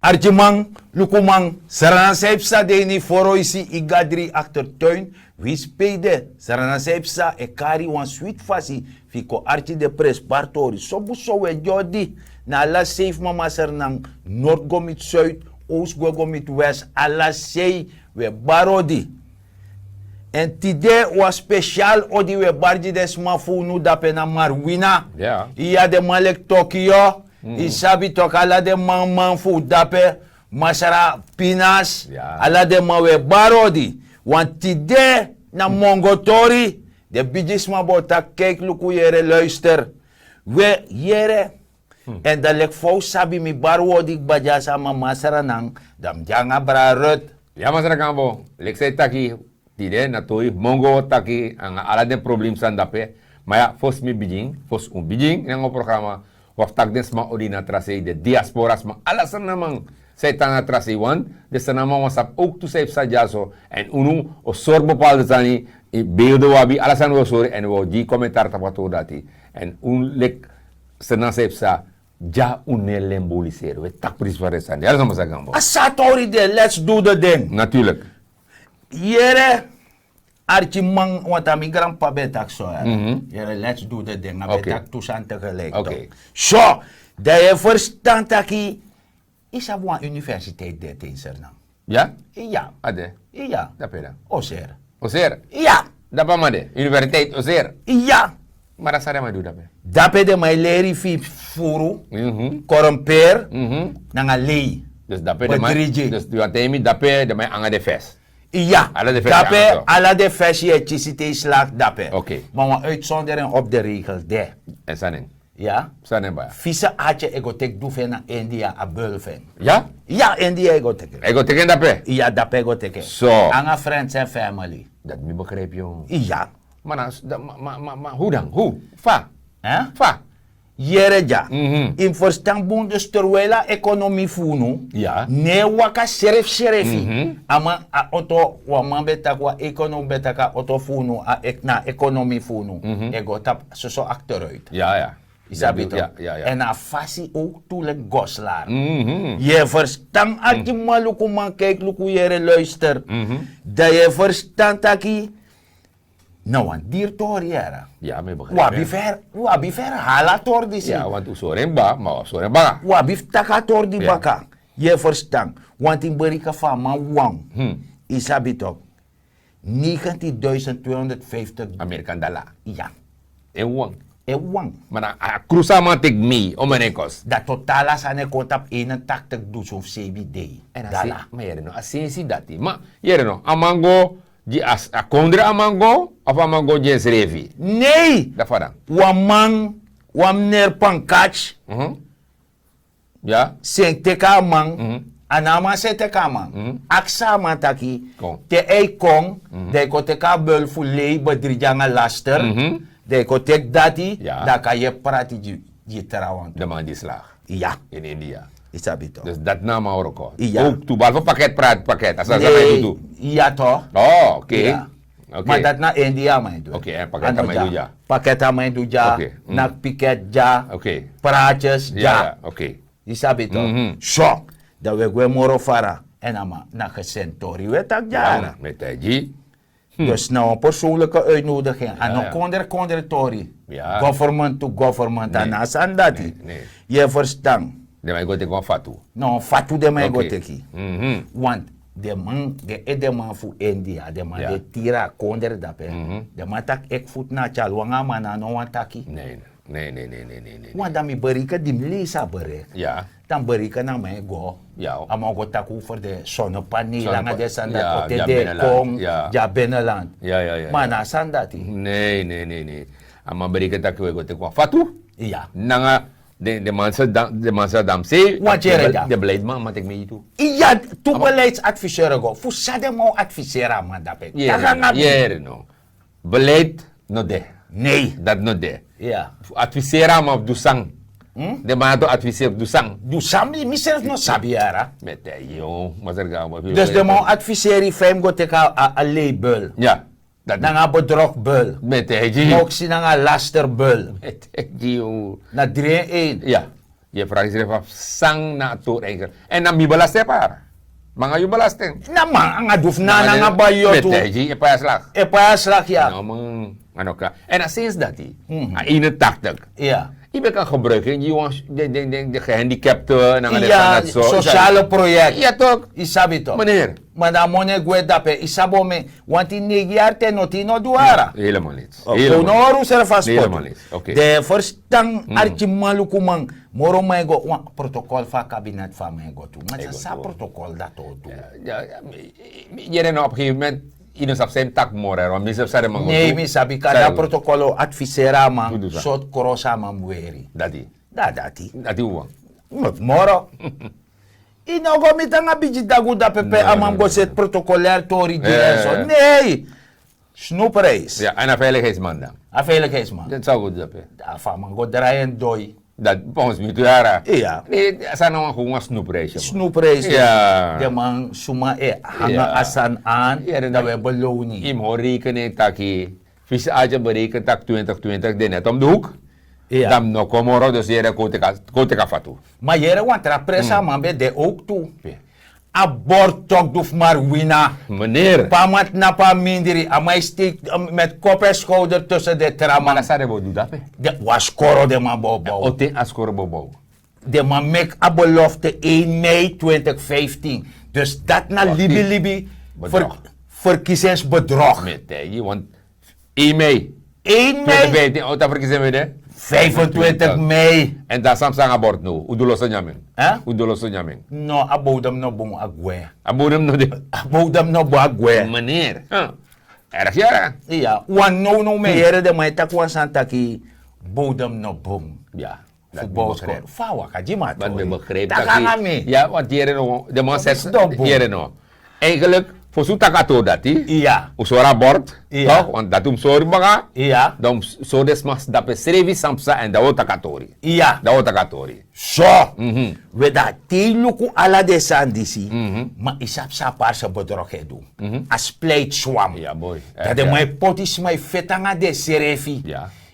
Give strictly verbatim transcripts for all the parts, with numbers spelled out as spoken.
Arkiman, lukuman, Sranan san yu psa de ini foroisi, yu gadri, aktertuin, winsi pe yu de. Sranan san yu psa e kari wan switi fasi fu yu kon arki den prenspari tori. Sobu so wi e gi odi na ala sei fu mama Sranan, nord go miti suid, oos gwe go miti west, ala sei wi e bari odi. Èn tide wan spesial odi wi e bari gi den sma fu unu dape na Marwina. Iya, den man leki Tokio, yu sabi toki, ala den man man fu unu dape, masra Pinas, ala den man wi e bari odi. Want tide na mongo tori, den bigisma bo taki, kijk, luku, yere, luister. Wi e yere. Èn dan leki fa un sabi, mi bari odi kba dya san mama Sranan, dan mi de nanga bra Rut. Ya, masra Gambo, leki san yu taki, tide na tori mongo wi o taki nanga ala den problema san dape. Ma ya, fosi mi bigin, fosi un bigin nanga un programa, wi abi taki den sma odi na tra sei, den diaspora sma, ala Srananman san e tan na tra sei, want den Srananman wan sabi ook tu san e psa dyaso. Èn unu o sori bepaalde sani, in beelden wi abi, ala sani wi o sori, èn wi o gi commentaar tapu a tori dati. Èn un leki Sranan san e psa, dya un no e lemboliseri, wi e taki prisi fu a rest sani. Ala san, masra Gambo. A sa tori de, let's do the thing. Natuurlijk. Yere, arkiman, want a mi granpapa ben e taki so, hè. Yere, let's do the thing. A ben e taki tu sani tegelijk, toch? So, dan yu e ferstan taki yu sabi wan universiteit de te ini Sranan. Ya? Iya. A de? Iya. Dape dan? Oser. Oser? Iya. Dape a man de? Universiteit Oser? Iya. Ma dan san den man e du dape? Dape den man e leri fu furu, koromper, nanga lei. Dus dape den man, dus yu wani taigi mi dape den man e nanga den fes? Iya. Ala den fes e nanga so. Ala den fes yu e kisi te yu slaag dape. Oké. Ma wan uitzondering op de regel de. Èn san na en? Ya. San na en, baya? Visa atye e go teki du fu en na India, a bul fu en. Ya? Ya, India e go teki en. E go teki en dape? Ya, dape e go teki en. So. Nanga friends en family. Dati mi begrijp yu. Ya. Ma na, ma, ma, ma, ma, hoe dan? Hoe? Fa? Hè? Fa? Yere dya. Yu mus ferstan bun, dus terwijl a ekonomi fu unu no e waka srefsrefi. A man, a oto, wan man ben taki, wan ekonom ben taki a oto fu unu, a ek-, na ekonomi fu unu e go tapu soso achteruit. Ya, ya. Yu sabi toch? Ya, ya, ya. Èn a fasi ook tu leki goslaar. Yu e ferstan, arkiman, lukuman, kijk, luku, yere, luister. Dan yu e ferstan taki na wan diri tori, yere. Ya, mi begrijp. Wi abi ver-, wi abi ferhala tori disi. Ya, want un sori en kba, ma wi abi sori en baka. Wi abi fu taki a tori di baka. Yu e ferstan. Want yu mus bereken fa a man wan. Yu sabi toch? Negentien duizend tweehonderdvijftig Amerikan dala. Ya. En wan. En wan. Ma na a krusu a man teki mi, o man e kosi. Dan totaal a sani e kon tapu eenentachtig dusun fu sebi dei. Dala. Ma yere no, a sensi dati. Ma yere no, a man go gi a, a kondre a man go, of a man go gi ensrefi? Nee. Dan fa dan? Wan man, wan meneer Pankaj, Ya. Seni teki a man, a no a man seni teki a man. Aksi a man taki, te a e kon, dan a e kon teki a bul fu lei, bedrigi nanga laster, dan a e kon teki dati, dan a kan yepi prati gi, gi trawan. Den man di slaag. Ya. In India. Yu sabi toch. Dus dati na a man wroko. Ya. Ook tu, behalve pakket, prati pakket. A sani san a man e du tu. Ya toch. Oh, oké. Ya. Ma dati na India a man e du. Oké, pakket a man e du dya. Pakket a man e du dya. Nak piket dya. Praatjes dya. Yu sabi toch. So, dan wi e gwe moro fara. Èn a man, na gesentori wi e taki dya. Mi e taigi yu. Dus na wan persoonlijke uitnodiging. A no kondre kondre tori. Government to government, a no a sani dati. Yu e ferstan. Den man e go teki wan fatu. No, fatu den man e go teki. Want den man, den edeman fu India, den man di e tiri a kondre dape. Den man taki ek futu na tyari wan, a man no wani taki. Nee, nee, nee. Want dan mi bereken di mi leisi a bereken. Dan bereken na man e go. A man o go taki over den zonnepaneel nanga den sani dati, o te den e kon dya binnenland. Ma a no a sani dati. Nee, nee, nee, nee. A man bereken taki wi e go teki wan fatu. Nanga den, den man sa dan, den man sa dan sei. Wan tyere dya. Den beleidsman, man teki mi tu. Ya, tu beleidsadviseur go. Fu san den man o adviseri a man dape? Yere no. Beleid no de. Nee. Dati no de. Fu adviseri a man fu du san? Den man dati o adviseri fu du san? Du san, mi, mi srefi no sabi, yere. Mi e taigi yu, masra Gambo. Dus den man o adviseri yu fa yu mus go teki a, a leibul. Ya. Nanga bedrogbul. Mi e taigi yu. Moksi nanga lasterbul. Mi e taigi yu. Na dri en ein. Ya. Yu e fragi srefi a san na a tori enkel. Èn na mi belasting e pari. Manga yu belasting. Na man anga du fu nana nanga bai yu tu. Mete gi e paya slak. E paya slak ya. No man. Ano ka. Èn a sinsi dati a eenentaktik. Ya. Yu ben kan gebruiki gi wan den den den den gehandicapte nanga den sani dati so. Sosiale proyekti. Ya tok. Yu sabi tok. Meneer. Ma dan a moni e gwe dape yu sabi o men. Wanti neigi yari te noti yu no du ara. Helemaal niti. Kon no hori un srefi a spot. Den ferstan arkimanlukuman. Moro man e go wan protokol fu a kabinet fu a man e go tu ma san san protokol dati o du. Yere no op gegeven moment. Yu no sabi san yu mus taki moro. Wan mi srefi sari man go du. Nei mi sabi kari a protokol o adviseri a man sortu kros a man mus weri. Dati. Dati. Dati wan. Moro. Yu no go miti nanga bigi dagu dape pe a man mus go seti protokolaire tori gi en so nei. Snoepreis. Ya èn a veiligheidsman dan. A veiligheidsman. Den san go du dape. A fu a man go drai en doi. Dati pons mi tu yara. Iya. A sani na wan gewoon wan snoepreis. Snoepreis. Den man suma e hanga a sani an dan we belowni. Yu mus hori rekening taki fisi ati e bereken taki twintig twintig de net om de hoek. Dan mi no kon moro dus yere kon teki a fatu. Ma yere wan tra presi a man ben de owk tu. A bord tok du fu marwina. Meneer. Pama tnapu a mindri a man e steki met kopu en skowder tussen de tra man. Wan skoro den man bo bow. Oten a skoro bo bow. Den man meki a belofte één mei twintig vijftien. Dus dati na libilibi. Verkiesingsbedrog. Met tijgi want één mei. Één mei. Twintig vijftien o ta verkiezing mi de. Vijfentwintig mei. En dan san mus nanga bord no un du loso nyamin. Un du loso nyamin. No a bodem no bun a gwe. A bodem no de. A bodem no bun a gwe. Meneer. Erg yara. Iya wan nownow mi e yere den man e taki wan sani taki bodem no bun. Ya. Fu bowskoro fa a waka gi mi a tori. Taki nanga mi. Ya want yere no den man seti yere no. Eigenlijk fosi un taki a tori dati. Iya. Un sori a bord. Iya. Toch want dati un mus sori baka. Iya. Dan un mus sori den sma dape srefi san psa èn dan un o taki a tori. Iya. Dan un o taki a tori. So. We dan te yu luku ala den sani disi. Ma yu sabi san a parse bedrog e du. A splijtswam. Dan den man e poti sma e feti nanga densrefi.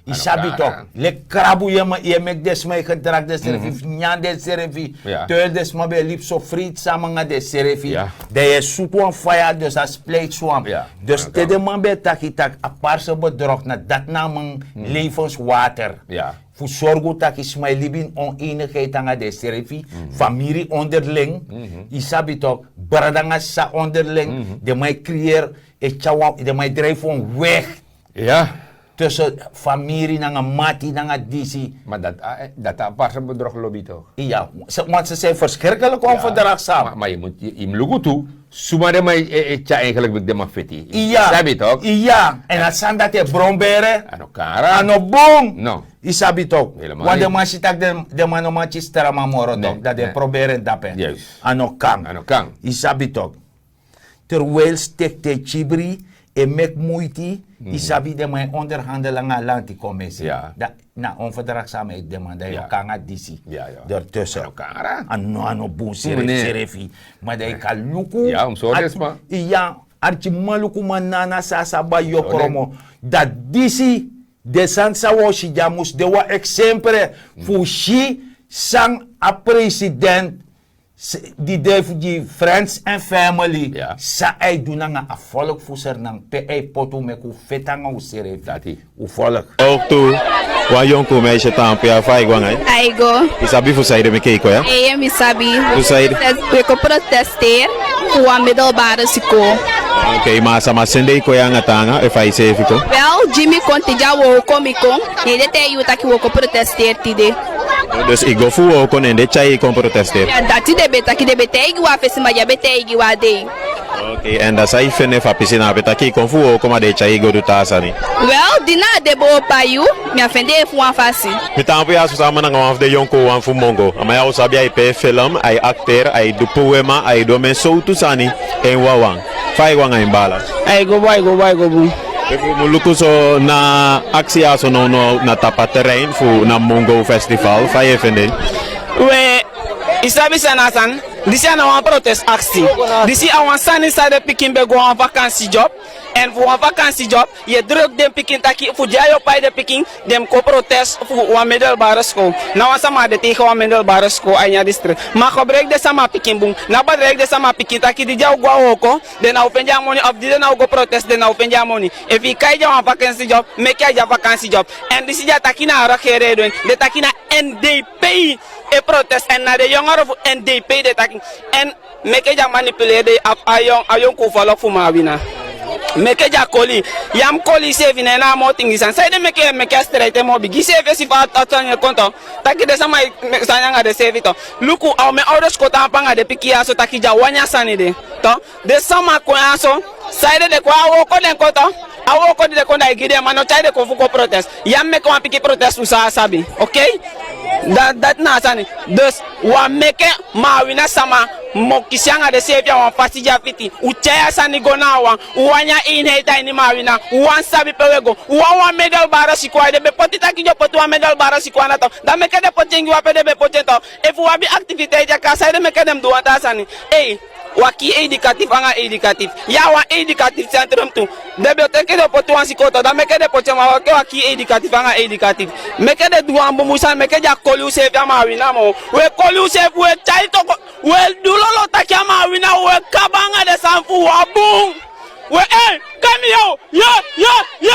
Yu sabi tok leki krabu yu e meki den sma e gedragi densrefi fu nyan densrefi. Te den sma ben e libi so freiti sama nanga densrefi. Dan yu e sutu wan faya dus a splijtswam. Dus te den man ben e taki tak' a parse bedrog na dati na a man levenswater. Fu sorgu tak' yu sma e libi ini oneinigheid nanga densrefi. Famiri onderling. Yu sabi tok brada nanga sisa onderling. Den man e kriyeri e tyari wan den man e drijfi wan weg. Tussen famiri nanga mati nanga disi. Ma dati a parse bedrog lobi tok. Iya. Want se sin verschrikkelijk onverdragsam. Ma yu mus luku tu suma den man e tyari eigenlik meki den man feti. Iya. Sabi tok. Iya. En a sani dati e bron bere. A no kan. A no bun. No. Yu sabi tok. Want den man si tak' den man no man kisi tra man moro tok dati den proberen dape. A no kan. A no kan. Yu sabi tok. Terwijl stekte kibri e meki muiti. Yu sabi den man e onderhandel nanga a lanti kon mesi. Na onverdragsam e demanda yu o kon nanga disi. Dertussen a no a no bun serefi serefi. Ma dan yu kan luku. Ya arkimanlukuman nana san a sa bai yu o kromo. Dati disi den sani san wi o si dya mus de wan eksempre fu si san a president di de fu gi friends and family san a e du nanga a volk fu sernan pe a e poti un meki un feti nanga un serefi. Un volk. Oktu wan yonku meisye tampu ya fa a e go nanga yu? A e go. Yu sabi fu saide mi kei kon ya? Eye mi sabi. Fu saide? Wi e kon protesteri fu wan middelbare sikol. Okei ma a sama sende yu kon ya nanga tanga efu a yu seefi kon? Wel gi mi kon tide a wowko mi kon. Ne den taigi wi tak' wi o kon protesteri tide. Dus yu go fu wowko ne den tyai yu kon protesteri? Dati den ben taki den ben taigi wi a fesi ma den a ben taigi wi a dei. Okei èn dan san yu fende fu a pisi na a ben taki yu kon fu wowko ma den e tyai yu go du taa sani? Wel di na a de boo pai yu. Mi a fende en fu wan fasi. Mi tampu ya so sama nanga wan fu den yonkowan fu mongo a man ya o sabi a e pee film a e akteri a e du poema a e du omen sowtu sani. En wawan fa a e go nanga en bala? A e go bun a e go bun a e go bun. Efu yu mu luku so na aksi ya so nownow na tapu a terrein fu na mongo festival fa yu e fende en? We yu sabi san na a sani. Disi a no wan protest aksi. Disi a wan sani san den pikin ben go a wan vakansi job. Èn fu wan vakansi job, yu e druk den pikin taki fu di a yu o pai den pikin, den mus kon protest fu wan middelbare school. Na wan sama a de tegen wan middelbare school a ini a district. Ma gebruik den sama pikin bun. Na bedreig den sama pikin taki di den o go a wooko, den na o fende a moni, of di den na o go protest, den na o fende a moni. Efu yu kai den a wan vakansi job, meke a de a vakansi job. Èn disi den a taki na a regering e du en. Den taki na N D P e protest, èn na den yongere fu N D P den taki. Èn meke den a manipuleri den, a, a yonku, a yonku folku fu Maawina. Meke den a koli. Yu á mu koli yuseefi, na en na a moo tingi sani. Sanede meke, meke a strijd e moo bigi? Yuseefi e si fa a, a sani e kon tu. Taki den sama e meki sani anga denseefi tu. Luku, a omen owdu e siko taampu anga den pikin ya so taki den á wani a sani de. Tu. Den sama kon ya so, sanede den kon? A wooko den kon tu. A wooko di den kon, da yu gi den, ma no tyai den kon fu kon protest. Yu á mu meke wan pikin protest un san a sabi. Okei? Da, dati na a sani. Dus, wi á meke Maawina sama mokisi anga denseefi a wan fasi di a fiti. Un tyai a sani go na a wan. Un wani a eenheid a ini Maawina. Un wani sabi pe un e go. Un wani wan middelbare sikoo. Ai, den be poti taki den o poti wan middelbare sikoo ana tu. Da meke den poti en gi wan pe den be poti en tu. Efu un abi activiteit ya, kan sanede meke den mus du wan taa sani? Ei, wi á kii educatief anga educatief. Ya, wan educatief centrum tu. Den be o teke den o poti wan sikoo tu, da meke den poti en, ma wi á kii educatief anga educatief. Meke den du wan bunbun sani, meke den á koli useefi a Maawina moo. Un e koli useefi, un e tyai toko, un e du lolo taki a Maawina, un e kaba anga den sani fu wi a bun. We, ei, kami yo, yo, yo. Yu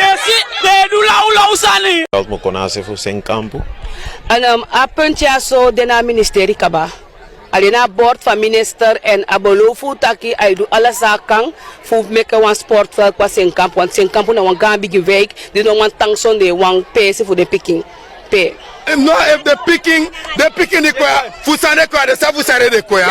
e si, den e du lawlaw sani. Geld mu kon na a se fu Senkampu. Èn, um, a punti ya so de na a ministeri kaba. A de na a bord fu a minister èn a beloof unu taki a e du ala san a kan fu meke wan sportveld kaba Senkampu. Want Senkampu na wan gaan bigi wijk, di no wani tan sondee wan peesi fu den pikin. Pe. No, efu den pikin, den pikin di kon ya, fu san den kon ya, den sabi fu san den kon ya.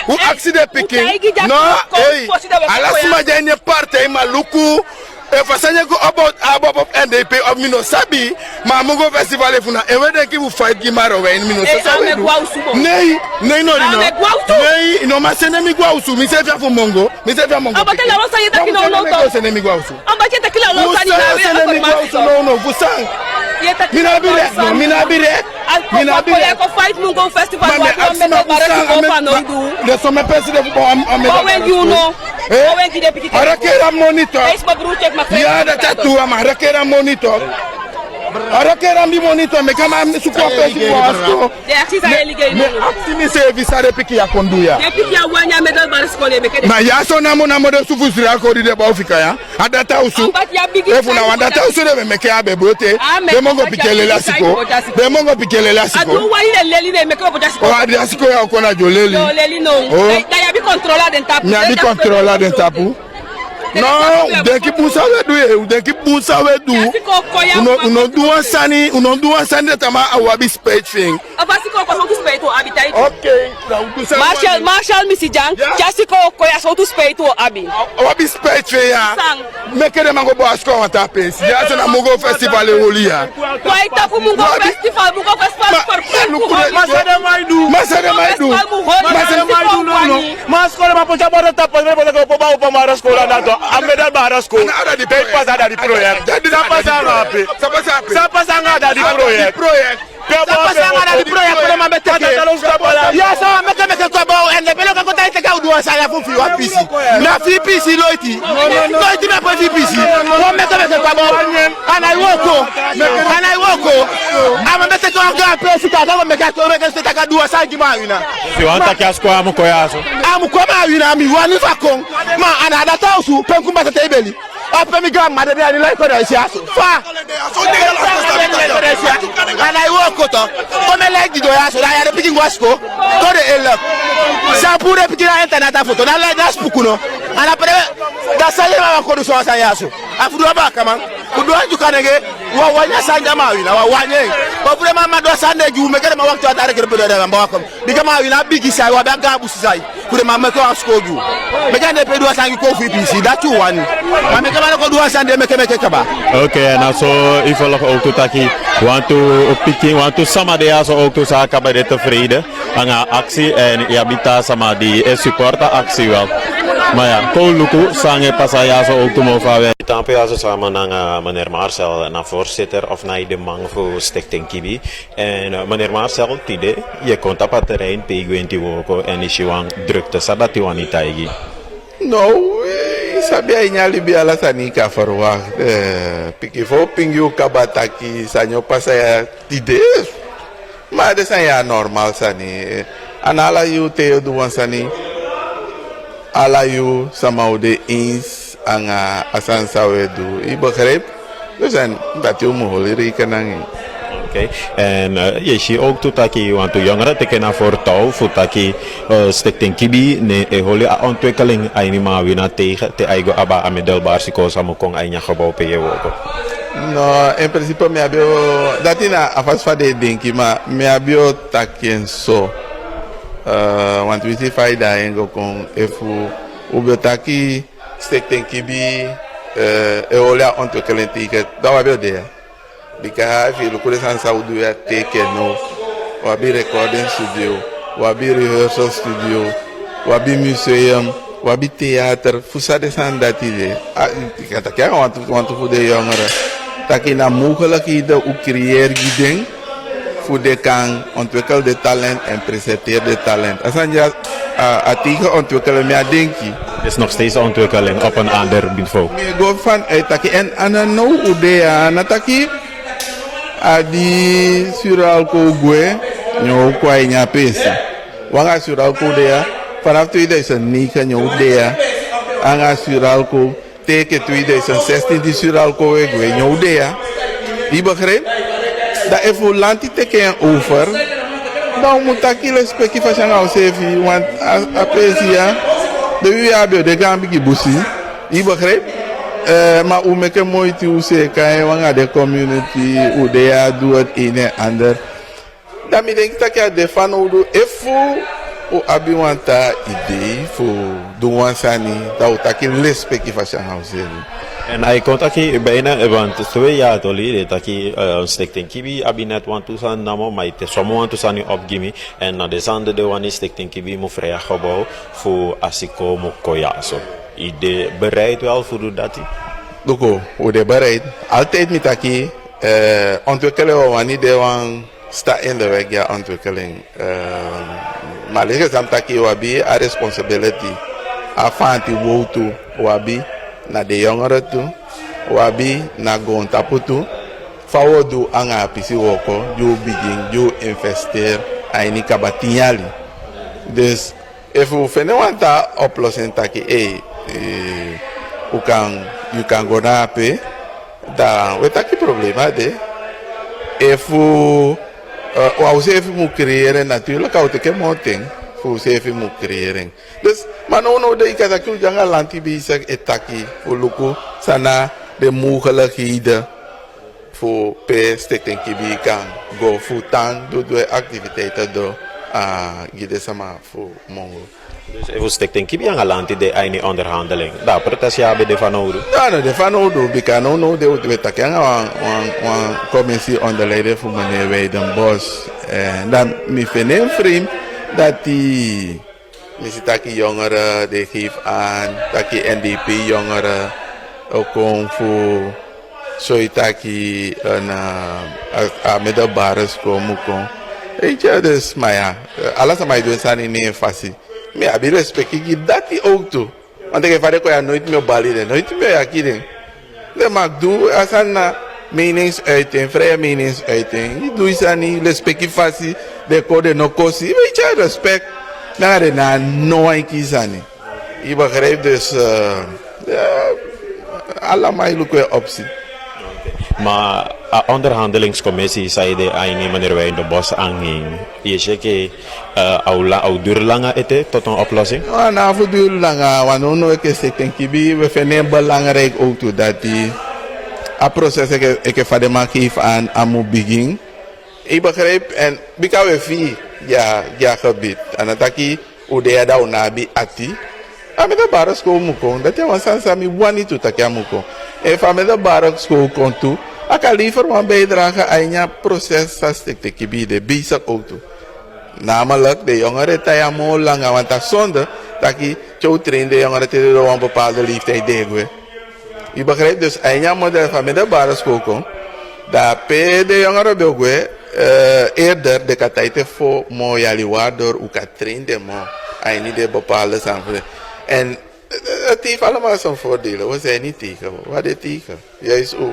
Un aksi den pikin. No, ei, ala sma di a ini partij, ma luku. Efu a sani e go about ABOP of N D P of mi no sabi, ma a Mungo festival efu na en we denki fu fight gi Marowijne, mi no sabi san we du. Nei, nei, no, no. Nei, no man sende mi go a osu, mi seefi a fu Mungo. Mi seefi a Mungo. Abate na lo san yu e taki now now. Sende mi go a osu. Abate taki na lo san yu e taki now now. Fu san? Mi no abi recht, no, mi no abi recht. Mi no abi recht. Kon fight Mungo festival. Ma mi aksi ma fu san a mi, den so mi president fu bouw a mi. Wan wengi unu. Eh? Wan wengi den pikin. A rokeri a monitor. Ya, dati a tuu, a man rokeri a monitor. A rokeri a mi monitor, meke a man suku a peesi fu a sikoo. Mi aksi miseefi san den pikin ya kon du ya. Den pikin ya wani a middelbare sikoo, den meke den. Ma ya so namo namo den sufu sira kon di den bouw fika ya. A data osu. Efu na wan data osu den be meke a be bote. Den Mungo pikin e leli a sikoo. Den Mungo pikin e leli a sikoo. O, a di a sikoo ya o kon na den o leli. O. Da yu abi controle na den tapu. Mi abi controle na den tapu. No, u denki bun san we du, ye, u denki bun san we du. U no, u no du wan sani, u no du wan sani de tamaa u abi spijt fu en. Marshal, Marshal Misijan, te a sikoo kon ya, sowtu spijt u o abi? U abi spijt fu en ya. Meke den man go bouw a sikoo a wan taa peesi. Ya so na Mungo festival e oli ya. Wai tapu Mungo festival, Mungo festival. Ma san den man e du? Ma san den man e du? Ma san den man e du now now? Ma a sikoo den man poti a boro tapu, den poti a boro tapu, a middelbare sikoo. Dati pasa a dati project. San pasa anga a pe? San pasa anga a dati project? San pasa anga a dati project, pe den man be teke? Ya so, meke meke kon bouw, èn den be no kan kon taki teke a o du wan sani ya fu fii wan piisi. Na fii piisi loiti. Loiti na pe fii piisi. Wan meke meke kon bouw. A nái wooko. A nái wooko. A man be teke wan gaan peesi, kaka wan meke a kon meke a du wan sani gi Maawina. Yu wani taki a sikoo ya mu kon ya so? A mu kon Maawina, mi wani fu a kon. Ma a na a data osu, pe mi kon baka te i beli. A pe mi gaan mama dede, a nái kon den si ya so. Fa? A nái wooko tu. Kon mi e laiki den ya so, da ya den pikin go a sikoo. Kon den e leki. San puu den pikin na internet a foto, na lai, na sipuku no. A na pe den, da san den mama kon du so wan sani ya so? A fu du wan baakaman, fu du wan Ndyuka nenge, wi á wani a sani de a Maawina, wi á wani en. Kon fu den mama du a sani de gi u, meke den man wakti wan taa regeri pe den man wakti. Bika Maawina bigi sai, wi abi a gaan busi sai. Fu den man meke wan sikoo gi u. Meke den pe du a sani gi kon fu i piisi, dati u wani. Ma meke man no kon du wan sani de meke meke kaba. Oké, na so i folg ook tu taki wantu pikin, wantu sama de ya so ook tu san kaba de tevreden anga a aksi, èn i abi taa sama di e support a aksi wel. Ma ya, kon luku san e pasa ya so ook tu moo fa we Ampe ya so sama nanga meneer Marcel, na voorzitter of na de man fu Stichting Kibi. En eh, meneer Marcel, tide, yu e kon tapu a terrein pe yu gwenti wooko en yu si wan drukte, san dati wani taigi? No, eh, yu sabi a ini a libi ala sani yu kan verwacht. Eh, pikin fu o pingi yu kaba taki sani o pasa ya tide. Ma den sani ya a normal sani. Eh, a no ala yuru te yu o du wan sani, ala yuru sama o de eens anga a sani san wi e du. Yu begrijp? Dus en dati un mu holi rekening nanga en. Ok. En eh, yu e si ook tu taki wantu yongeren teki na voortouw fu taki eh, Stichting Kibi ne e holi a ontwikkeling a ini Maawina tegen te a e go abi a middelbare sikoo san mu kon a ini a gebouw pe yu e wooko. No, in principe mi abi o, dati na a fasi fa den e denki, ma mi abi o taki en so. Eh, wantu wi si fa yu daai en go kon, efu u be o taki Stichting Kibi eh, e holi a ontwikkeling tegen, dan wi abi o de ya. Bika efu yu luku den sani san u du ya te enke now, u abi recording studio, u abi rehearsal studio, u abi museum, u abi theater, fu san den sani dati de. A, yu kan taki anga wantu, wantu fu den yongeren taki na mogelijkheden u creëer gi den fu den kan ontwikkel den talent en presenteer den talent. A sani ya, a, a tegen ontwikkeling, mi á denki. Is nog steeds ontwikkeling op een ander niveau. Mi e go vanuit taki, en a no now u de ya, a no taki a di Suralco gwe, neen u kon a ini a peesi. Wi anga Suralco de ya, vanaf tweeduizend negen neen u de ya, anga Suralco, te enke tweeduizend zestien di Suralco e gwe, neen u de ya. Yu begrijp? Dan efu lanti teki en over, dan u mu taki lespeki fasi anga useefi, want a, a peesi ya, den wi abi o de gaan bigi busi. Yu begrijp? Eh, ma u meki moiti, u seeka en, u anga den community, u de ya, du het een en ander. Dan mi denki taki a de fanowdu efu u abi wan taa idee fu du wan sani, dan u taki lespeki fasi anga useefi. En a e kon taki bijna, eh, want twee jaar toli de taki eh, Stichting Kibi abi net wantu sani namo, ma yu teki somen wantu sani op gi mi. En na den sani de wani Stichting Kibi mu vrij a gebouw fu a sikoo mu kon ya so. Yu de bereid wel fu du dati? Luku, u de bereid. Altijd mi taki, eh, ontwikkeling wani de wan sta in de weg gi a ontwikkeling. Eh, ma leki san mi taki, u abi a responsibility, a fanti wowtu u abi na den yongeren tu, u abi na goontapu tu. Fa u o du anga a pisi wooko di u bigin, di u investeer a ini kaba tin yali. Dus efu u fende wan taa oplossing taki, ei, eh, u kan, yu kan go na ape, dan wi e taki problema de. Efu eh, wan useefi mu creëren, natuurlijk a o teki moo ten fu useefi mu creëren. Dus, ma nownow de yu kan taki u de anga lanti bezig e taki fu luku san na den mogelijkheden fu pe Stichting Kibi kan go fu tan du, du activiteiten, du, ah, gi den sama fu Mongo. Dus efu Stichting Kibi anga lanti de a ini onderhandeling, dan a protest ya ben de fanowdu? Ya, no de fanowdu, bika nownow de u e taki anga wan, wan, wan commissie onder leiding fu meneer Weidenbos. Eh, dan mi fende en vreemd dati mi si taki yongeren den e geef aan, taki N D P yongeren o kon fu soi taki na a, a middelbare school mu kon. Weet je, dus, ma ya, ala sama e du en sani ini en fasi. Mi abi respeki gi dati ook tu. Want enke fa den kon ya, noiti mi o bali den, noiti mi o yaki den. Den mag du a sani na meningsuiting, vrije meningsuiting. Yu du yu sani, respeki fasi, den kon, den no kosi. Weet je, respect. Nanga den na no wan iki sani. Yu begrijp, dus, eh, ya, ala man e luku en opsi. Ma a onderhandelingscommissie san yu de a ini, meneer Weidenbos, anga en, yu e si enke, eh, a o la-, a o duru langa ete tot een oplossing? No, a no abi fu duru langa, want nownow enke Stichting Kibi, wi feni en belangrijk ook tu dati a proces enke, enke fa den man geef aan, a mu bigin. Yu begrijp, en bika wi e fii gi a, gi a gebied. A no taki u de ya dan u no abi ati. A middelbare school mu kon, dati a wan sani san mi wani tu taki a mu kon. Efu a middelbare school kon tu, a kan lever wan bijdrage a ini a proces san Stichting Kibi de bezig ook tu. Namelijk, den yongeren e tan ya moo langa, want a sonde taki te u train den yongeren te den de wan bepaalde leeftijd den e gwe. Yu begrijp dus a ini a model fa mi de bari skoko. Dan pe den yongere ben o gwe, eerder den kan taiti fu mo yali wari dori un kan train den mo a ini den bepaalde sani fu den. Èn a tei fu alama son fordele un sai ni teiken wan de teiken. Yais un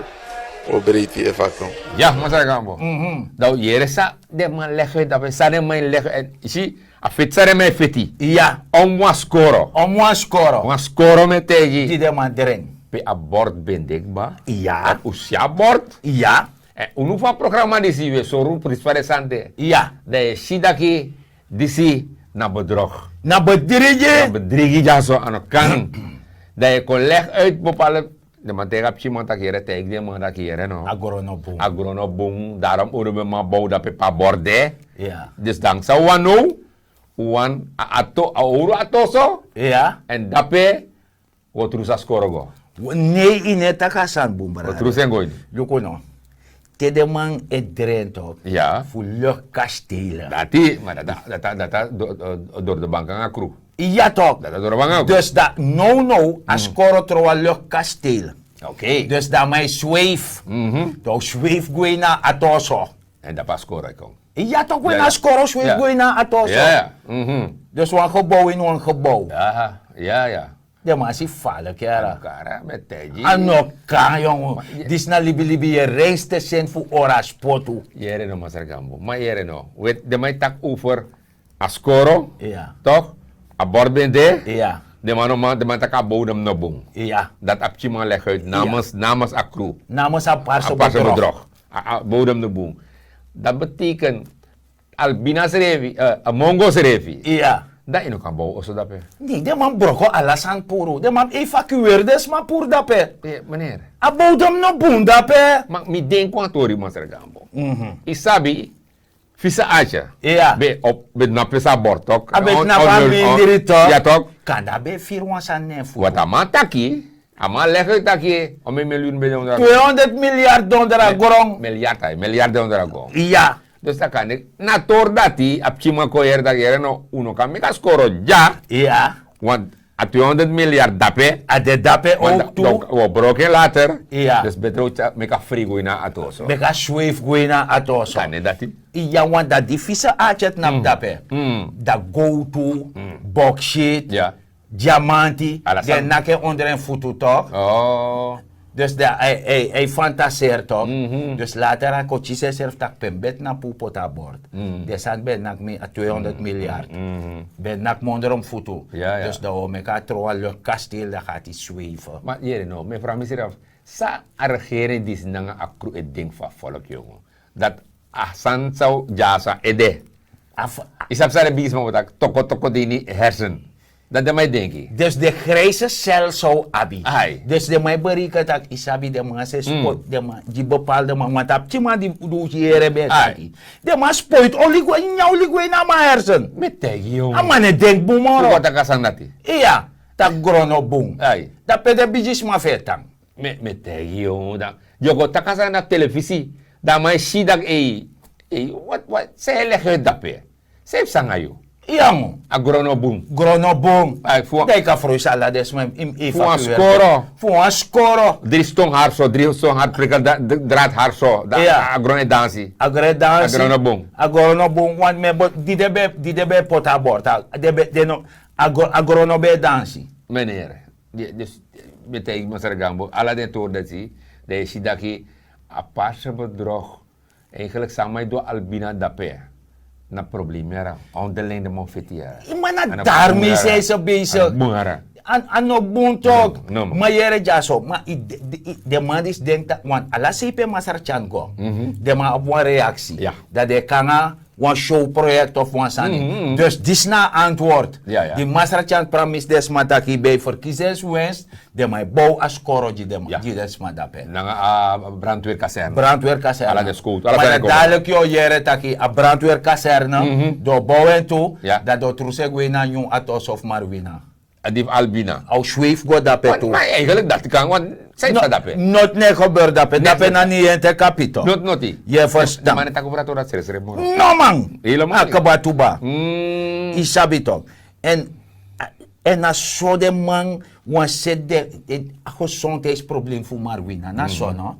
o breiti efu a kon. Ya masra gambo. Dan un yere san den man legi uit dape san den man legi uit yu si. A feti san den man e feti. Ya. Omu wan skoro. Omu wan skoro. Wan skoro mi e taigi. Di den man dren. Pe a bord ben de kba. Ya. Un si a bord. Ya. Èn unu fu a programa disi wi e sori un prisi fa den sani de. Ya. Dan yu e si daki disi na bedrog. Na bedrigi. Na bedrigi dyaso a no kan. Dan yu e kon legi uit bepaalde den man taigi a pikinman tak' yere taigi den man tak' yere no. A gron no bun. A gron no bun. Darom unu ben man bow dape pe a bord de. Dus danki san un wani now un wani a ato a owru ato so. Èn dape un o trusu a skoro go. Nei yu no e taki a sani bun brada. Un o trusu en go ini. Luku no. Te den man e dren tok fu luku kastele. Dati ma dati a dori de bank nanga kru. Ya tok. Dati a dori de bank nanga kru. Dus dati nownow a skoro tron wan luku kastele. Dus dan man e sweif. Dan un sweif gwe ini a ato so. Èn dape a skoro e kon. Ya tok we na skoro sweif gwe ini a ato so. Dus wan gebow ini wan gebow. Ya ya. Den man si falik yara. A no kan yongu. Disi na libilibi yu e reinste seni fu ora spotu. Yere no masra gambo ma yere no. Den man e taki over a skoro. Tok. A bord ben de. Den man no man den man taki a bodem no bun. Dati a pikinman legi uit namens a kru. Namens a parse bedrog. A bodem no bun. Dati beteken albina srefi a mongo srefi. Dan yu no kan bow oso dape. Nei den man broko ala sani puru den man evakueri den sma puru dape. Meneer. A bodem no bun dape. Ma mi denki wan tori masra gambo. Yu sabi fisa atya. Ben de na pesa bortok a ben de na pesa mindiri tok. Kanda ben firi wan sani nen fu wata man taki. A man legi taki o mi miliyun ben de ondra. Tweehonderd milyard dondra gron. Milyard de ondra gron. Ya. Dus a kan na tori dati a pikinman kon yere dati yere no un no kan meki a skoro dya. Ya. Want a tweehonderd milyard dape. A de dape. Ook tu. Un o broko en later. Ya. Dus betre un meki a frei go ini a ato so. Meki a sweif go ini a ato so. Kan ne dati. Ya want dati di fisa atya tnapu dape. Dan gowtu, boksit, diamanti, den naki en onder en futu tok. Dus dan a e fantaseri tok. Dus later a kon kisi enserfi tak' pe mi ben tnapu un poti a bord. Den sani ben naki mi a tweehonderd milyard. Ben naki mi onder en futu. Dus dan wi o meki a tron wan luk kasteel dan gati sweven. Ma yere no mi e fraga misrefi san a regering disi nanga a kru e denki fu a volk yongu? Dati a sani san un dyasi a ede. Yu sabi san den bigisma mus taki toko toko de ini hersen. Dati den man e denki. Dus den grijse sel san un abi. Dus den man e bereken tak' yu sabi den man se spot den man gi bepaalde man want a pikinman di un yere ben e taki den man spoiti oli gwe nyan oli gwe ini a man hersen. Mi e taigi yu a man no e denki bun moro. Yu go taki a sani dati. Iya. Taki gron no bun. Dan pe den bigisma fu e tan. Mi e taigi yu dan yu o go taki a sani na telefisi. Dan a man e si daki ei ei wati wati san yu e legi yu dape? San yu psa nanga yu? Iya. A gron no bun. Gron no bun. Dan yu kan froisi ala den sma fu wan skoro. Fu wan skoro. Dri ston hari so dri ston hari prikel drati hari so. A gron e dansi. A gron e dansi. A gron no bun. A gron no bun want mi e bo di den ben e poti a bortal den ben e no. A gron no ben e dansi. Menere. Dus mi e taigi masra gambo ala den tori dati dan yu si daki a parse bedrog. Eigenlik san a man e du a albina dape na problemi yara. Onderling den man feti yara. Ma na darmi san yu se besik. A no bun tok. Ma yere dyaso ma den man disi denki taki want ala sei pe masra tyan go den man abi wan reaksi. Dan den e kon nanga wan show proyekti of wan sani. Dus disi na a antword. Di masra tyan pramisi den sma taki yu ben e ferkisi en swens. Den man e bow a skoro gi den sma dape. Nanga a brandweerkaserne. Brandweerkaserne. Ala den skowtu ala san e kon. Dadiliki yu o yere taki a brandweerkaserne den o bow en tu. Dan den o trusu e gwe ini a nyun ati oso fu marwina. A di fu albina a o sweif go dape tu. Ma eigenlik dati kan wan san yu psa dape? Noti no e gebeur dape dape na ni yu en te kapito. Noti noti. Yu e ferstan? Man e taki over a tori dati sresre moro. No man. A kaba tuba. Yu sabi tok. Èn Èn na so den man wan seti den a gesondheidsproblem fu marwina na so no.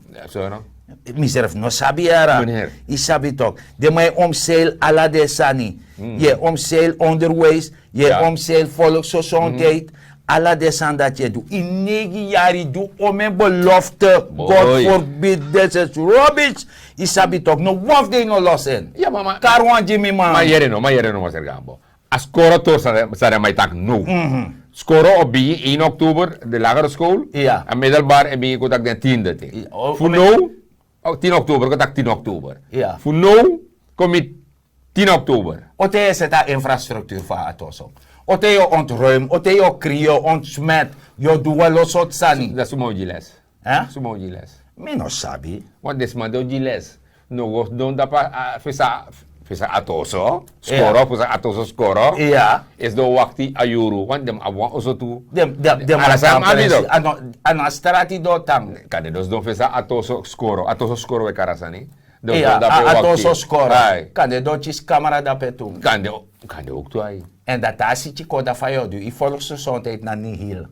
Mi srefi no sabi yara. Yu sabi tok, den man e omseil ala den sani. Yu e omseil onderwijs, yu e omseil volksgezondheid. Ala den sani dati yu e du ini neigi yari yu du omen belofte. God forbid, this is rubbish. Yu sabi tok no wan fu den yu no los en. Kari wan gi mi man. Ma yere no ma yere no ma serga ambo. A skoro tori san den man e taki now. Skoro o bigin één oktober de lagere skol. A medelbar e bigin kon taki den tiende te. Fu now tin oktober kon taki tin oktober. Fu now kon mi tin oktober. O te yu e seti a infrastruktur fu a atoso, o te yu o ontruim, o te yu o kri yu o ontsmet, yu o du wan lo sortu sani. Dati suma o gi les? Suma o gi les? Mi no sabi. Want den sma di o gi les no go sidon dapu. Fesa atoso skoro fesa atoso skoro. Esi den o wakti a yuru want den mus abi wan oso tu. Den mus abi wan presi. A no a strati di o tan. Kande den o sidon fesa atoso skoro atoso skoro we kari a sani. Den o sidon dapu e wakti. Kande den o kisi kamera dapu e tu. Kande ouk tu ai. Èn dati a siti kon dan fa yu o du yu volksgezondheid na nihil.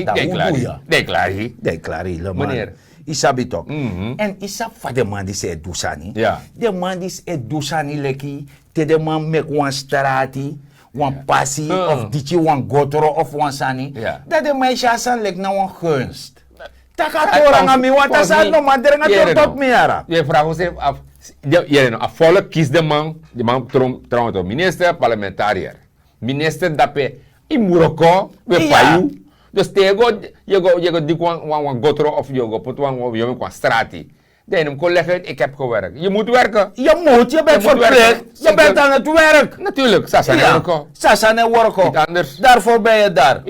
Dan un du yu. Dan yu klari. Yu yu sabi tok. Èn yu sabi fa den man disi e du sani. Den man disi e du sani leki te den man meki wan strati, wan pasi of diki wan gotro of wan sani, dan den man e si a sani leki na wan gunst. Taki a tori nanga mi wanta sani no man drenga tori toki mi yara. Yu e fraga unsrefi afu. Yere no a volk kisi den man. Den man tron tron to minister parlementarier. Minister dape yu mus wroko. We pai yu. Dus te yu go yu go diki wan gotro of yu go poti wan yu o meki wan strati. Dan yu no mus kon legi uit ik heb gewerk yu mus werke. Yu mus yu ben verplikt yu ben dan het werk. Natuurlik sasa ne wroko. Sasa ne wroko. Darvoor ben yu dar.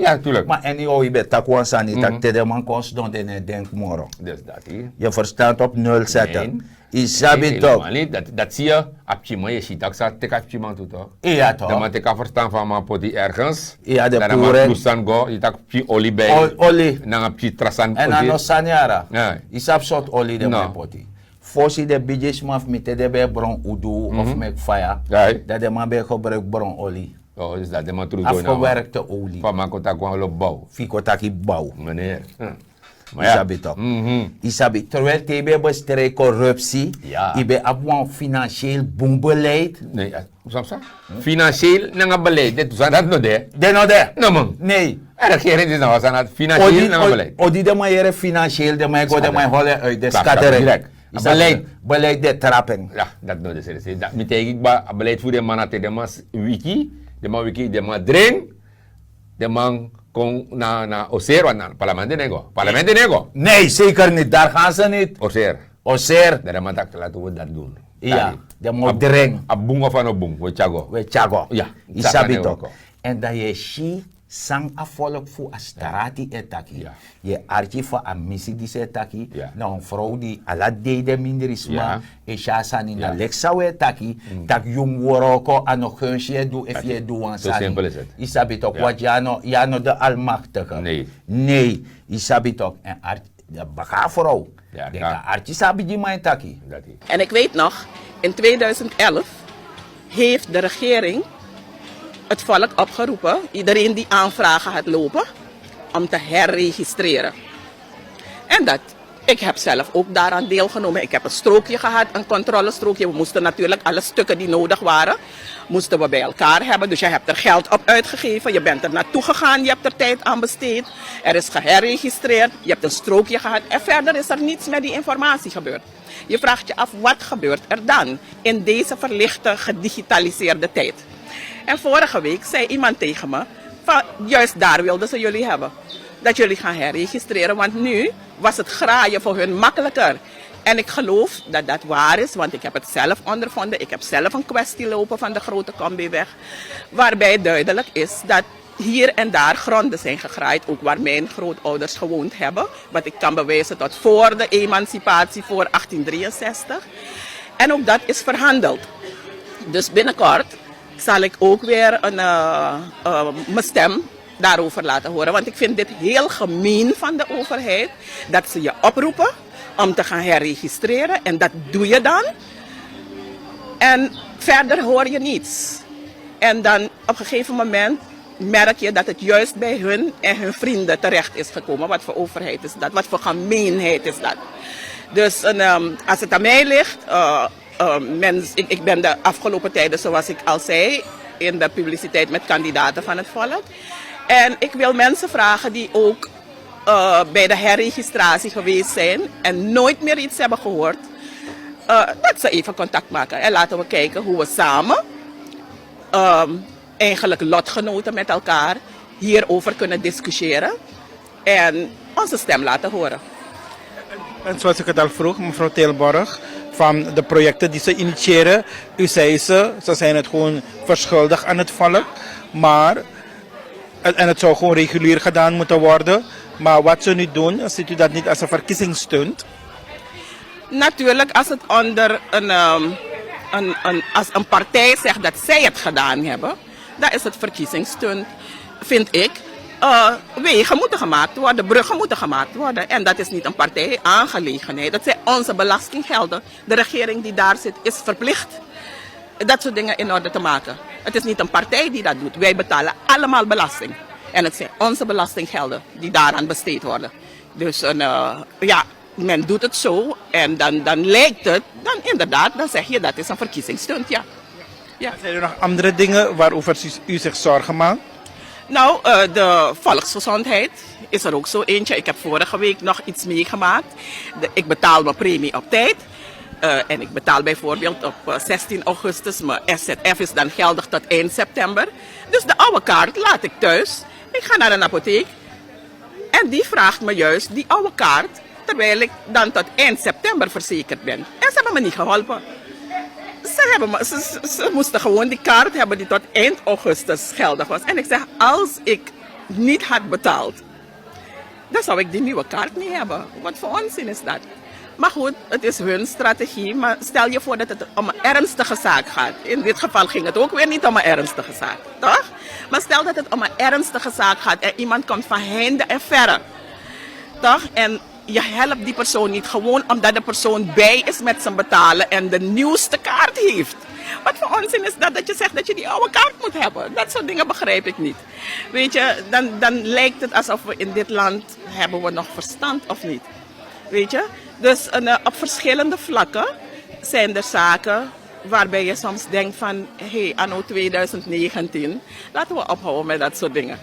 Ma anyhow yu ben taki wan sani taki te den man kon sidon den no e denki moro. Yu verstan op nul sete. Yu sabi tok. Dati si yu. A pikin man yu e si tak' san teki a pikin man tu tok. Iya tok. Dan man teki a verstan fu a man poti ergens. Iya den puru en. San go yu taki pikin oli ben. Oli nanga pikin tra sani. Èn a no sani yara. Yu sabi sortu oli den man e poti. Fosi den bigisma fu mi te den ben e bron udu of meki faya, dan den man ben e gebruiki bron oli. Afgewerkte oli. Fu a man kon taki wan lo bow. Fu yu kon taki bow. Yu sabi tok. Yu sabi terwijl te yu ben e bestrijdi korupsi, yu ben abi wan finansieel bun beleid. Finansieel nanga beleid den tu sani dati no de. Den no de. No man. Nei. A regering disi na wan sani dati finansieel nanga beleid. Odi den man yere finansieel den man e go den man e holi en uit den skatering. Beleid. Beleid de trapi en. Dati no de seri seri mi taigi kba a beleid fu den man na te den man wiki, den man wiki den man dring. Den man kon na na oser wan na parlement de nego parlement de nego. Nei seker niti dari ganse niti. Oser. Oser. Dan den man taki lati wi dati dun. Iya. Den man o dring. A bun of a no bun we tyago. We tyago. Yu sabi tok. Èn dan yu e si san a volk fu a strati e taki. Yu e arki fu a misi disi e taki. Na wan frow di ala dei den mindri sma e si a sani na leki san wi e taki. Tak' yu mus wroko a no gensi yu e du efu yu e du wan sani. Yu sabi tok want yu a no de almaktige. Nei. Yu sabi tok èn arki baka a frow. Deki a arki san a bigiman e taki. En ik weet nog, in tweeduizend elf heeft de regering het volk opgeroepen, iedereen die aanvragen had lopen, om te herregistreren. En dat ik heb zelf ook daaraan deelgenomen. Ik heb een strookje gehad, een controlestrookje. We moesten natuurlijk alle stukken die nodig waren, moesten we bij elkaar hebben. Dus je hebt er geld op uitgegeven, je bent er naartoe gegaan, je hebt er tijd aan besteed. Er is geherregistreerd, je hebt een strookje gehad en verder is er niets met die informatie gebeurd. Je vraagt je af, wat gebeurt er dan in deze verlichte, gedigitaliseerde tijd? En vorige week zei iemand tegen me, van, juist daar wilden ze jullie hebben. Dat jullie gaan herregistreren, want nu was het graaien voor hun makkelijker. En ik geloof dat dat waar is, want ik heb het zelf ondervonden. Ik heb zelf een kwestie lopen van de Grote Kombiweg, waarbij duidelijk is dat hier en daar gronden zijn gegraaid, ook waar mijn grootouders gewoond hebben, wat ik kan bewijzen tot voor de emancipatie, voor achttien drieënzestig. En ook dat is verhandeld. Dus binnenkort zal ik ook weer een, eh, eh, mijn stem daarover laten horen. Want ik vind dit heel gemeen van de overheid, dat ze je oproepen om te gaan herregistreren. En dat doe je dan. En verder hoor je niets. En dan op een gegeven moment merk je dat het juist bij hun en hun vrienden terecht is gekomen. Wat voor overheid is dat? Wat voor gemeenheid is dat? Dus een, ehm, als het aan mij ligt, eh, eh, mens, ik, ik ben de afgelopen tijden, zoals ik al zei, in de publiciteit met kandidaten van het volk. En ik wil mensen vragen die ook eh, bij de herregistratie geweest zijn en nooit meer iets hebben gehoord, eh, dat ze even contact maken. En laten we kijken hoe we samen, ehm, eigenlijk lotgenoten met elkaar, hierover kunnen discussiëren en onze stem laten horen. En zoals ik het al vroeg, mevrouw Tilborg, van de projecten die ze initiëren, u zei ze, ze zijn het gewoon verschuldigd aan het volk. Maar En, en het zou gewoon regulier gedaan moeten worden. Maar wat ze nu doen, ziet u dat niet als een verkiezingsstunt? Natuurlijk, als het onder een, ehm, een, een, als een partij zegt dat zij het gedaan hebben, dan is het verkiezingsstunt, vind ik. Eh, wegen moeten gemaakt worden, bruggen moeten gemaakt worden. En dat is niet een partijaangelegenheid. Dat zijn onze belastinggelden. De regering die daar zit, is verplicht dat soort dingen in orde te maken. Het is niet een partij die dat doet. Wij betalen allemaal belasting. En het zijn onze belastinggelden die daaraan besteed worden. Dus een, eh, ja, men doet het zo en dan, dan lijkt het, dan inderdaad, dan zeg je dat is een verkiezingsstunt, ja. Ja. Zijn er nog andere dingen waarover u, u zich zorgen maakt? Nou, eh, de volksgezondheid is er ook zo eentje. Ik heb vorige week nog iets meegemaakt. De, ik betaal mijn premie op tijd. Eh, en ik betaal bijvoorbeeld op eh, zestien augustus. Mijn S Z F is dan geldig tot eind september. Dus de oude kaart laat ik thuis. Ik ga naar een apotheek. En die vraagt me juist die oude kaart, terwijl ik dan tot eind september verzekerd ben. En ze hebben me niet geholpen. Ze, hebben me, ze, ze- ze moesten gewoon die kaart hebben die tot eind augustus geldig was. En ik zeg, als ik niet had betaald, dan zou ik die nieuwe kaart niet hebben. Wat voor onzin is dat? Maar goed, het is hun strategie. Maar stel je voor dat het om een ernstige zaak gaat. In dit geval ging het ook weer niet om een ernstige zaak, toch? Maar stel dat het om een ernstige zaak gaat en iemand komt van heinde en verre, toch? En je helpt die persoon niet gewoon omdat de persoon bij is met zijn betalen en de nieuwste kaart heeft. Wat voor onzin is dat, dat je zegt dat je die oude kaart moet hebben? Dat soort dingen begrijp ik niet. Weet je, dan, dan lijkt het alsof we in dit land hebben we nog verstand of niet. Weet je? Dus eh, op verschillende vlakken zijn er zaken waarbij je soms denkt van, hé, hey, anno tweeduizend negentien, laten we ophouden met dat soort dingen.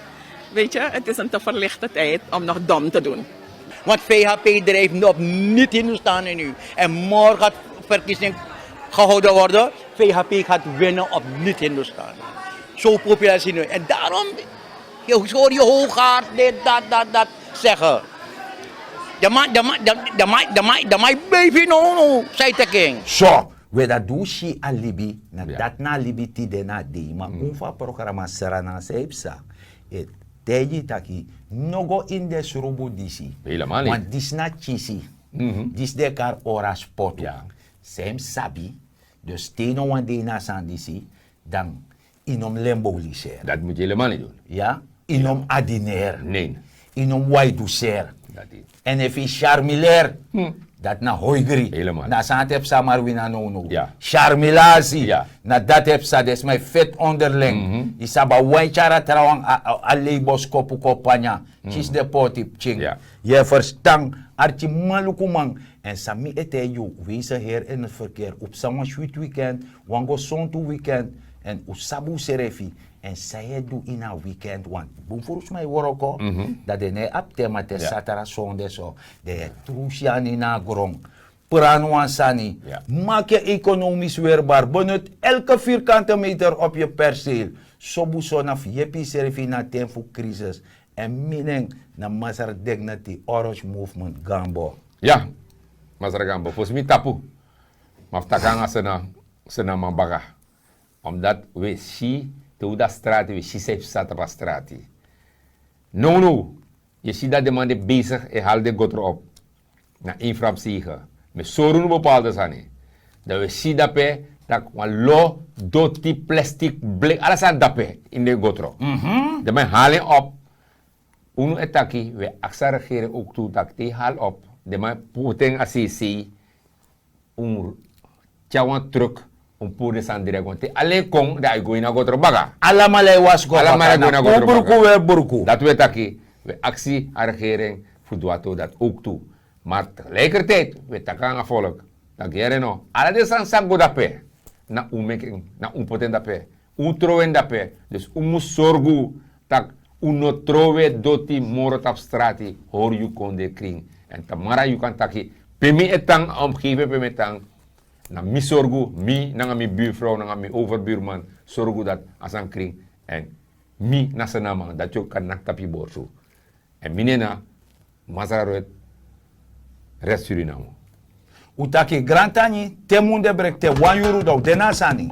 Weet je, het is een te verlichte tijd om nog dom te doen. Want V H P drijft nu op niet Hindustan nu. En morgen gaat verkiezing gehouden worden. V H P gaat winnen op niet Hindustan. Zo populair is het nu. En daarom, je hoort je hoogaard dit, dat, dat, dat zeggen. De man, de man, de, de man, de man, de man, baby, no, no, zei de king. So, we dat du si a libi, na dat na a libi tide na a dei. Ma un fu a programa Sranan Saipsa. E taigi taki, no go ini den srubu disi. Helemaal niet. Want disi na kisi. Disi de kari ora spotu. San yu mus sabi, dus te yu no wani de ini a sani disi, dan yu no mus lemboliseri. Dat moet je helemaal niet doen. Ya, yu no mus adineri. Nee. Yu no mus waiduseri. Dat is. Èn efu yu syarmileri, dati na hoigri. Na a sani dati e psa, ma wi na nownow. Syarmilasi, na dati e psa. Den sma e feti onderling. Yu sabi a wan e tyari a trawan, a lei boskopu kon panya. Kisi den pôti pikin. Yu e ferstan? Arkimanlukuman. Èn san mi e taigi yu, weisi heri ini ferkeri. Un psa wan switi wikend, wan gesontu wikend. Èn un sabi unsrefi. Èn san yu e du ini a wikend, want bun furu sma e wroko, dan den no e abi ten, ma te satra sonde so, den e tru syani na a gron. Pran wan sani. Maki en ekonomis werbar, benut elke vierkante meter op yu perseel. Sobu so na fu yepi yusrefi ini a ten fu krisis. Èn mi nen na Masra Dignity Orange Movement Gambo. Ya, Masra Gambo, fosi mi tapu, ma fu taki nanga Sena, Sena man baka. Omdat we si te un de na strati, we si san e psa tapu a strati. Nownow, yu e si dati den man de besigi e hali den gotro op na infra fu seigen. Mi e sori unu bepaalde sani. Dan we si dape tak' wan lo, doti, plastik, bleki, ala sani dape ini den gotro. Den man e hali en op. Unu e taki, we aksi a regering ook tu tak' te yu hali op, den man e poti en a seisei, un tyari wan truk. Un puru den sani dregwan te alen kon dan a e go ini a gotro baga. Alamala e wasi go. Alamala e go ini a gotro baga. Dati wi e taki, wi e aksi a regering fu du a tori dati owk tu. Ma tegelikertiydi wi e taki nanga folk, tak' yere no, ala den sani san go dape, na un meki en, na un poti en dape, un trowe en dape. Dus un mus sorgu tak' un no trowe doti moro tapu strati. Hori yu kondre krin. Èn tamara yu kan taki, pe mi e tan, a omgeving pe mi e tan, na mi sorgu, mi nanga mi burfrow nanga mi overburman, sorgu dati a sani krin. Èn mi na sanaman dati yu kan naki tapu yu borsu. Èn mi nen na masra roet, rest suriname. Un taki grantangi, te mun de brekte wan yuru dan un de na a sani.